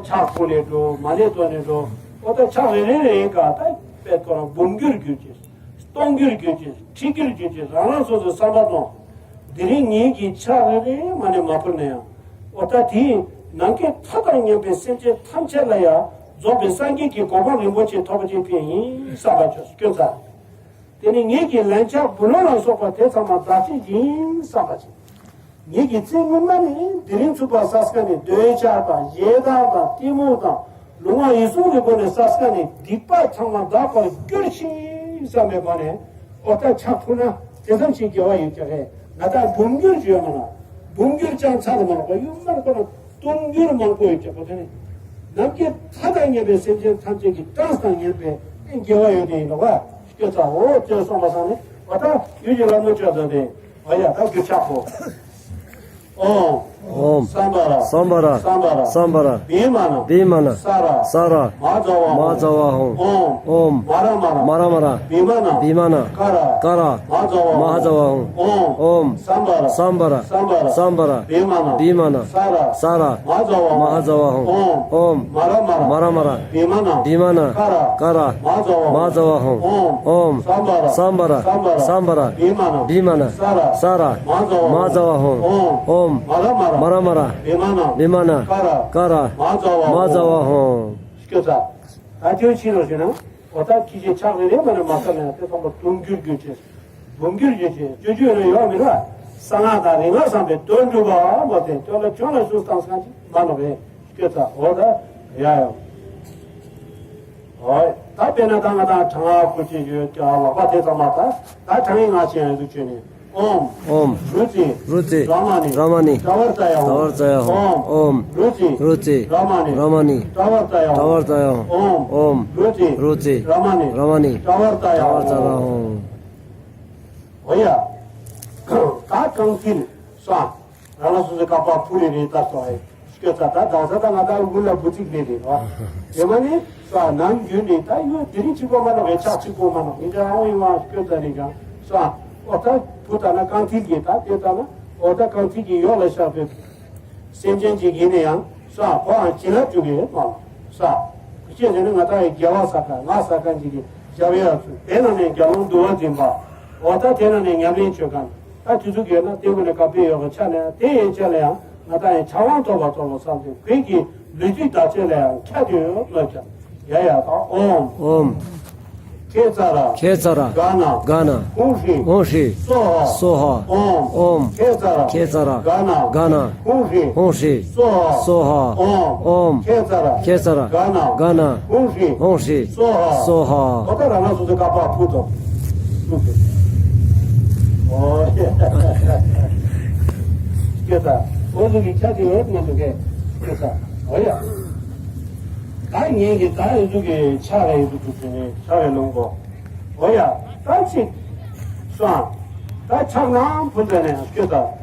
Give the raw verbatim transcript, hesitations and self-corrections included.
ཕྱག་ཕུལ་ནས་འགྲོ། མ་ཎི་བཏོན་ནས་འགྲོ། ཨོ་ད་ཕྱག་རེ་རེ་རེ་ག་ད་དཔེ་ཁོ་རང་འབུམ་འགྱུར་གྱུར་ཅིག་སྟོང་འགྱུར་གྱུར་ཅིག་ཁྲི་འགྱུར་གྱུར་ཅིག་རང་རང་སོ་སོའི་བསམ་པ་གཏོང་། དེ་རིང་ངེད་ཀྱིས་ཕྱག་རེ་རེ་མ་ཎི་མ་ཕུལ་ན་ཡང་། ཨོ་ད་དེས་ནམ་མཁའི་མཐའ་དང་མཉམ་པའི་སེམས་ཅན་ཐམས་ཅད་ལ་ཡང་རྫོགས་པའི་སངས་རྒྱས་ཀྱི་གོ་འཕང་རིན་པོ་ཆེ་ཐོབ་པ་ཅིག་ཕན་ཡིན་བསམ་པ་བྱོས། སྐྱོ་ཚ། དེ་ནི་ངེད་ཀྱི་ལན་ཆགས་བུ་ལོན་ལ་སོགས་པ་དེ་ཚང་མ་བདག་བྱེད་ཡིན་བསམ་པ་བྱེད། ངེད་ཀྱི་ཚེ་སྔོན་མ་ནས་དེ་རིང་ཚུགས་པ་ས་སྐ་ནས་འདོད་ཆགས་དང་ཞེ་སྡང་དང་གཏི་མུག་དང་ལུས་ངག་ཡིད་གསུམ་གྱི་སྒོ་ནས་ས་སྐ་ནས་སྡིག་པ་ཚང་མ་འདག་པར་གྱུར་ཅིག་བསམ་པའི་སྒོ་ནས། ཨོ་ད་ཕྱག་ཕུལ་ན་དེ་ཙམ་ཞིག་དགེ་བ་ཡོད་ཀྱི་རེད། ང་ད་འབུམ་འགྱུར་ཡོད་མ་ན། འབུམ་འགྱུར་ཅང་ཚར་མ་ལོག་པ་ཡོད་མ་ན་ཁོ་ན། སྟོང་འགྱུར་མང་པོ་ཡོད་ཀྱི་ཁོ་ཐག་ནི། ནམ་མཁའི་མཐའ་དང་མཉམ་པའི་སེམས་ཅན་ཐམས་ཅད་ཀྱི་གྲངས་དང་མཉམ་པའི་དགེ་བ་ཡོད་དེ་ཡིན་ནོ་བ། སྐྱོ་ཚ། འོ་སྐྱོ་སོང་བ་སང་ནི་བ་ད་ཡུལ་གྱི་ལམ་ལུགས་སྐྱོ་ཚ་དེ། བ་ཡ་ད་རྒྱུ་ཆག་པོ། ཨོམ། ཨོམ། སམ་བ་ར། སམ་བ་ར། སམ་བ་ར། སམ་བ་ར། བི་མ་ན། བི་མ་ན། ས་ར། ས་ར། མ་ཛ་བ། མ་ཛ་བ་ཧོང་། ཨོམ། ཨོམ། མ་ར་མ་ར། མ་ར་མ་ར། བི་མ་ན། བི་མ་ན། ཀ་ར། ཀ་ར། མ་ཛ་བ། མ་ཛ་བ་ཧོང་། ཨོམ། ཨོམ། སམ་བ་ར། སམ་བ་ར། སམ་བ་ར། སམ་བ་ར། བི་མ་ན། བི་མ་ན། ས་ར། ས་ར། མ་ཛ་བ། མ་ཧ་ཛ་བ་ཧོང་། ཨོམ། ཨོམ། མ་ར་མ་ར། མ་ར་མ་ར། བི་མ་ན། བི་མ་ན། ཀ་ར། ཀ་ར། མ་ཛ་བ། མ་ཛ་བ་ཧོང་། ཨོམ། ཨོམ། སམ་བ་ར། སམ་བ་ར། སམ་བ་ར། སམ་བ་ར། བི་མ་ན། བི་མ་ན། ས་ར། ས་ར། མ་ཛ་བ། མ་ཛ་བ་ཧོང་། ཨོམ། ཨོམ། མ་ར་མ་ར། མ་ར་མ་ར། བི་མ་ན། བི་མ་ན། ཀ་ར། ཀ་ར། མ་ཛ་བ། མ་ཛ་བ་ཧོང་། སྐྱོ་ཚ། ད་ཁྱོད་ཕྱིན་རོགས་ཞུ་ན། འོ་ད་ཁྱི་ཆེ་ཆག་རེ་རེ་མ་ནས་མ་ས་ནས་དེ་ཚང་མ་དུང་འགྱུར་འགྱུར་ཆེ། འབུམ་འགྱུར་གྱི་ཆེ་སྤྱོད་རྒྱུ་ཡོད་ན་ཡོད་མི་ར། གསང་སྔགས་དང་རིག་སྔགས་བསམ་པའི་དོན་འགྲུབ་པ་མ་དེ་དོན་ལ་ཁྱོད་ལ་ཞུ་སྟངས་སང་ཅི་མ་ནོ་བས་སྐྱོ་ཚ། འོ་ད་ཡ་ཡ། འོ་ད་དཔེར་ན་ད་ང་དང་གྲང་ངར་ཁུ་ཆེ་ཡོད་ཀྱང་ལག་པ་དེ་ཚང་མ་ད་ད་གྲང་ངི་ང་ཆེ་ཡང་འདུག་ཆོད་ནས། ཨོམ། ཨོམ། རུ་ཙི། རུ་ཙི། ར་མ་ནི། ར་མ་ནི། ཏྲ་བར་ཙ་ཡ་ཧོ། ཏྲ་བར་ཙ་ཡ་ཧོ། ཨོམ། ཨོམ། རུ་ཙི། རུ་ཙི། ར་མ་ནི། ར་མ་ནི། ཏྲ་བར་ཙ་ཡ་ཧོ། ཏྲ་བར་ཙ་ཡ་ཧོ། ཨོམ། ཨོམ། རུ་ཙི། རུ་ཙི། ར་མ་ནི། ར་མ་ནི། ཏྲ་བར་ཙ་ཡ་ཧོ། ཏྲ་བར་ཙ་ཡ་ཧོ། ཨོ་ཡ། ད་རྐང་མཐིལ་སོ། རང་ལ་སོ་སོའི་རྐང་པ་ཕུ་རེ་རེ་ལྟ་སོ་ཨེ། སྐྱོ་ཚ་ད་དག་ས་ད་ང་ད་དགུ་ལ་འབུ་ཚིག་རེ་རེ་རོ། དེ་མ་ནི་ས་ནང་རྒྱུན་ནི་ད་ཡོད་དེ་རིང་གཅིག་པོ་མ་ནོག་ཡ་ཆག་གཅིག་པོ་མ་ནོག་ཡིན་ཀྱང་ཨང་ཡིན་བ་སྐྱོ་ཚ་ནི་ཀྱང་ས། ཨོ་ད་བུ་ད་ན་རྐང་མཐིལ་གྱི་ད་དེ་ད་ན་ཨོ་ད་རྐང་མཐིལ་གྱི་ཡོག་ལ་བཞག་པའི་སེམས་ཅན་ཅིག་ཡིན་ན་ཡང་ས་ཁོའང་བྱིན་རླབས་འཇུག་གི་ཡོད་མ་ལ་ས། ཁུ་ཅེ་ཟེར་ནི་ང་ད་ཡི་རྒྱལ་བ་ས་ཁ་ང་ས་ཁ་ཅིག་གི་རྒྱབ་ཡ་ཚུ་དེ་ནང་ནས་རྒྱལ་ལུང་འདུལ་བ་འཛིན་པ། འོ་ད་དེ་ནང་ནས་ཉམས་ལེན་བྱོས་གང་། ད་དུས་ཚོད་ཡོད་ན་དེ་ཀུན་ནས་ག་པེ་ཡོད་གི་ཆ་ནས་དེ་ཡན་ཆད་ལ་ཡང་ང་ད་ཡང་ཕྱག་དབང་ཐོབ་པ་ཐོབ་པ་བསམ་སྟེ་བོད་ཀྱི་ལུས་རྩིས་བདག་ཆེན་ལ་ཡང་ཁྱབ་ཡོད་མ་ཀྱང་ཡ་ཡ་དང་ཨོམ། ཨོམ། ཁེ་ཙ་ར། ཁེ་ཙ་ར། ག་ན། ག་ན། ཧུང་ཧྲི། ཧུང་ཧྲི། སོ་ཧ། སོ་ཧ། ཨོམ། ཨོམ། ཁེ་ཙ་ར། ཁེ་ཙ་ར། ག་ན། ག་ན། ཧུང་ཧྲི། ཧུང་ཧྲི། སོ་ཧ། སོ་ཧ། ཨོམ། ཨོམ། ཁེ་ཙ་ར། ཁེ་ཙ་ར། ག་ན། ག་ན། ཧུང་ཧྲི། ཧུང་ཧྲི། སོ་ཧ། སོ་ཧ། ཨོ་ད་རང་ང་སོ་སོའི་ཀ་པ་ཕུ་ཐོ། ཨོ་ཡ། ཁེ་ཙ། ཨོ་ཟུག་གི་ཆ་དེ་ཡོད་མ་འདུག་གས། ཁེ་ཙ། ཨོ་ཡ། ད་ངེད་ཀྱི་ད་ཨེ་ཟུག་གི་ཆ་རེ་ཡོད་འདུག་ཟེར་ནས་ཆ་རེ་ལོངས་གོ། ཨོ་ཡ། ད་ཅིག་སོང་། ད་ཕྱག་ནང་ཕུ་ཙ་ནས་ཁེ་ཙ།